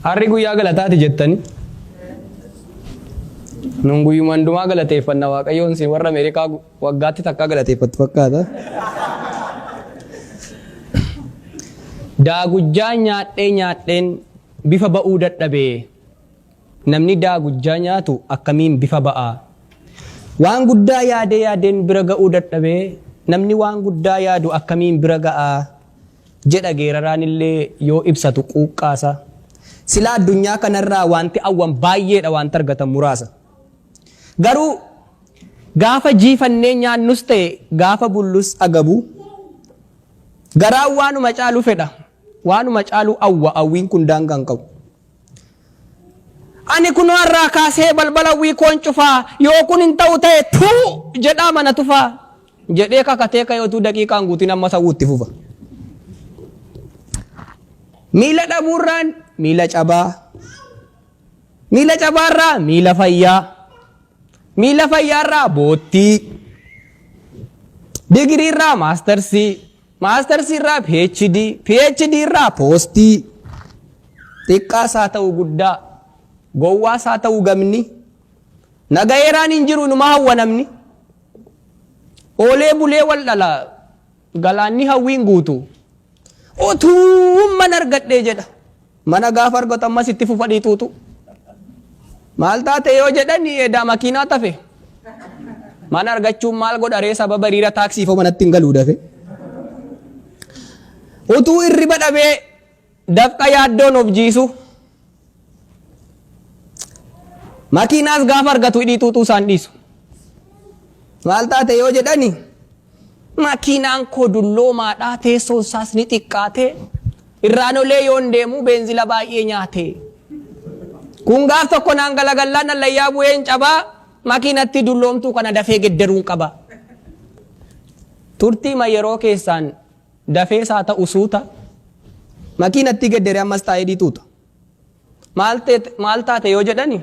Har'i guyyaa galataati jettani. Nun guyyuma hundumaa galateeffanna Waaqayyoon si warra Ameerikaa waggaatti takkaa galateeffattu fakkaata. Daagujjaa nyaadhee nyaadheen bifa ba'uu dadhabee. Namni daagujjaa nyaatu akkamiin bifa ba'a? Waan guddaa yaadee yaadeen bira ga'uu dadhabee namni waan guddaa yaadu akkamiin bira ga'a? Jedha geeraraan illee yoo ibsatu quuqqaasa. Silaa addunyaa kanarraa wanti awwan baay'eedha wanti argatan muraasa. Garuu gaafa jiifannee nyaannus ta'e gaafa bullus agabu garaan waanuma caalu fedha waanuma caalu awwa awwiin kun daangaa hin qabu. Ani kunoo har'aa kaasee balbala hawwii koon cufaa yoo kun hin ta'u ta'e tuu jedhaa mana tufaa jedhee kakatee ka'ee utuu daqiiqaan guutiin amma sawwuu itti fufa. Miila dhabuurraan miila cabaa. Miila cabaarraa miila fayyaa. Miila fayyaarraa boottii. Digiriirraa maastarsii. Maastarsiirraa PhD. PhD irraa poostii. Xiqqaas haa ta'u guddaa. Gowwaas haa ta'u gamni. Nagayeeraan hin jiru inuma hawwa namni. Oolee bulee wal dhala galaanni hawwiin guutu. Utuu mana argadhee jedha. Mana gaafa argatu ammas itti fufa dhiituutu. Maal taate yoo jedhani edaa makiinaa tafe. Mana argachuun maal godha ree sababa hiriira taaksiifoo manatti hin galuu dafe. Utuu irriba dhabee dafqa yaaddoon of jiisu. Makiinaas gaafa argatu hidhii xuuxuu isaan dhiisu. Maal taate yoo jedhani makiinaan koo dulloomaadhaa teessoon isaas ni xiqqaate irraan olee yoon deemu beenzila baay'ee nyaate. Kun gaaf tokko naan galagallaan allayyaa bu'een cabaa makiinatti dulloomtuu kana dafee geddaruun qaba. Turtiima yeroo keessaan dafees haa ta'u suuta makiinatti geddaree ammas taa'ee dhiituuta. Maal taate yoo jedhani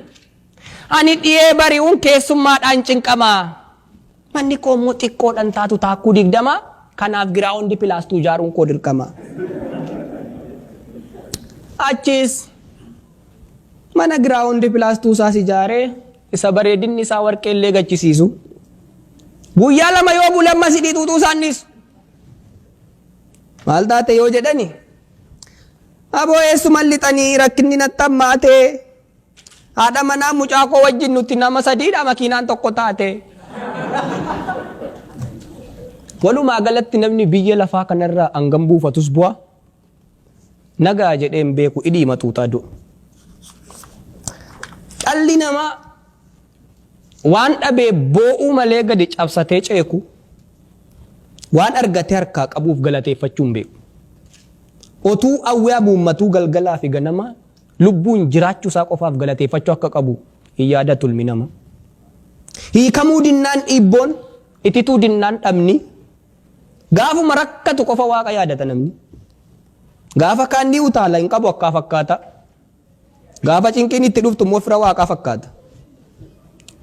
ani dhiyee bari'uun keessummaadhaan cinqama. Manni koo immoo xiqqoodhaan taatu taakkuu 20 kanaaf giraawundi pilaastuu ijaaruun koo dirqama. Achis mana giraawundi pilaastuu isaas ijaaree isa bareedinni isaa warqee illee gachisiisu. Guyyaa 2 yoo bule ammas hidhii xuuxuu isaan dhiisu. Maal taate yoo jedhani aboo eessuman lixanii rakkinni natti hammaate haadha manaa mucaa koo wajjin nuti nama sadiidha makiinaan tokko taate. Walumaa galatti namni biyya lafaa kanarraa hangam buufatus bu'a nagaa jedhee hin beeku hidhii maxuuxaa du'a. Dhalli namaa waan dhabee boo'uu malee gadi cabsatee ceeku waan argate harkaa qabuuf galateeffachuu hin beeku. Otuu hawwii hamuummatuu galgalaa fi ganama lubbuun jiraachuu isaa qofaaf galateeffachuu akka qabu hin yaadatu ilmi namaa. Hiikamuu dinnaan dhiibboon, itituu dinnaan dhabni, gaafuma rakkatu qofa waaqa yaadata namni. Gaafa kaan ni utaala hin qabu akkaa fakkaata. Gaafa cinqiin itti dhuftu immoo fira waaqaa fakkaata.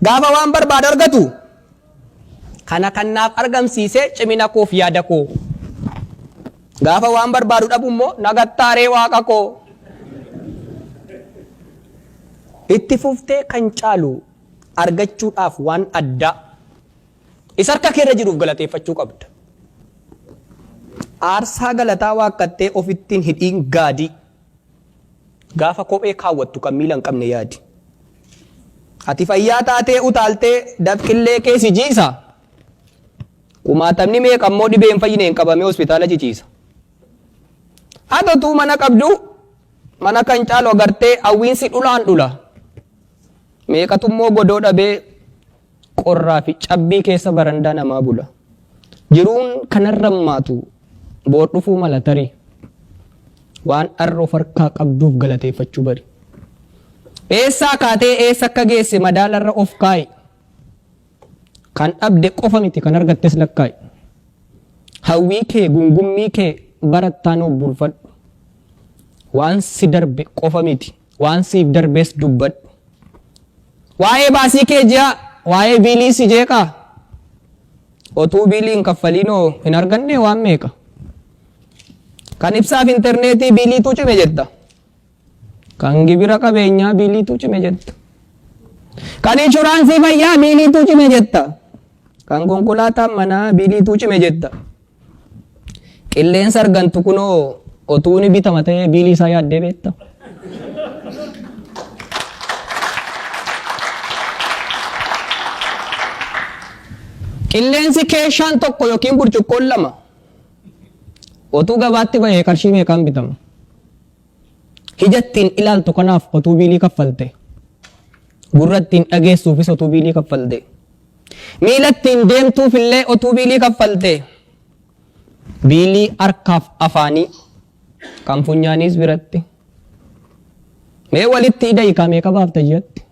Gaafa waan barbaadu argatu kana kan naaf argamsiise cimina koof yaada koo. Gaafa waan barbaadu dhabu immoo nagattaaree waaqa koo. Itti fuftee kan caalu argachuudhaaf waan addaa isa harka keerra jiruuf galateeffachuu qabda. Aarsaa galataa waakkattee ofittiin hidhiin gaadii. Gaafa kophee kaawwattu kan miila hin qabne yaadi. Ati fayyaa taatee utaaltee dafqillee kee si jiisa. Kumaatamni meeqa immoo dhibee hin fayyineen qabamee hospitaala ciciisa. Ati utuu mana qabdu mana kan caalu agartee hawwiinsi dhulaan dhula. Meeqatu immoo godoo dhabee qorraa fi cabbii keessa barandaa namaa bula. Jiruun kanarra hammaatu boor dhufuu mala tarii. Waan har'a of harkaa qabduuf galateeffachuu bari. Eessaa kaatee eessa akka geesse madaalarra of kaa'i. Kan dhabde qofa miti kan argattes lakkaa'i. Hawwii kee gungummii kee barattaan of bulfadhu. Waan si darbe qofa miti waan siif darbes dubbadhu. Waa'ee baasii kee ji'aa, waa'ee biilii si jeeqaa? Otuu biilii hin kaffaliinoo hin argannee waan meeqa? Kan ibsaaf intarneetii biiliitu cime jetta. Kan gibira qabeenyaa biiliitu cime jetta. Kan inshuraansii fayyaa biiliitu cime jetta. Kan konkolaataan manaa biiliitu cime jetta. Qilleensa argantu kunoo otuu ni bitama ta'ee biilii isaa yaaddee beekta. Qilleensi keeshaan tokko yookiin burcuqqoon lama otuu gabaatti bahee qarshii meeqaan bitama? Ija ittiin ilaaltu kanaaf otuu biilii kaffalte. Gurra ittiin dhageessuufis otuu biilii kaffalte. Miila ittiin deemtuuf illee otuu biilii kaffalte. Biilii harkaaf afaanii kan funyaaniis biratti. Mee walitti ida'i kaa meeqa baafta ji'atti?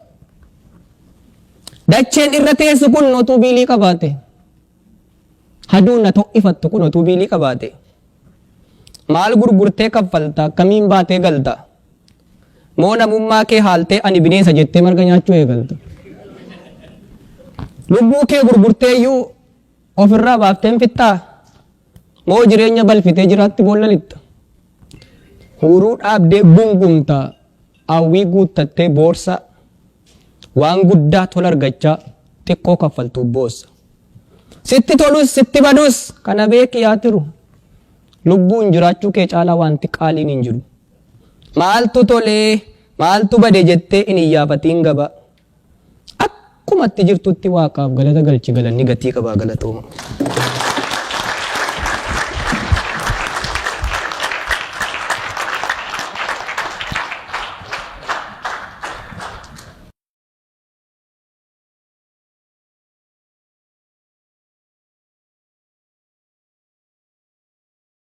Dacheen irra teessu kun otuu biilii qabaate. Haduun na to'ifattu kun otuu biilii qabaate. Maal gurgurtee kaffalta? Akkamiin baatee galta? Moo namummaa kee haaltee ani bineensa jettee marga nyaachuu eegalta? Lubbuu kee gurgurtee iyyuu ofirraa baafteen fixxaa? Moo jireenya balfitee jiraatti boolla lixxa? Huuruu dhaabdee gungumta, hawwii guuttattee boorsa, waan guddaa tola argachaa xiqqoo kaffaltuuf boossa. Sitti tolus sitti badus kana beeki yaa tiru. Lubbuun jiraachuu kee caalaa wanti qaaliin hin jiru. Maaltu tolee maaltu bade jettee hin iyyaafatiin gabaa. Akkumatti jirtutti Waaqaaf galata galchi, galanni gatii qabaa. Galatooma.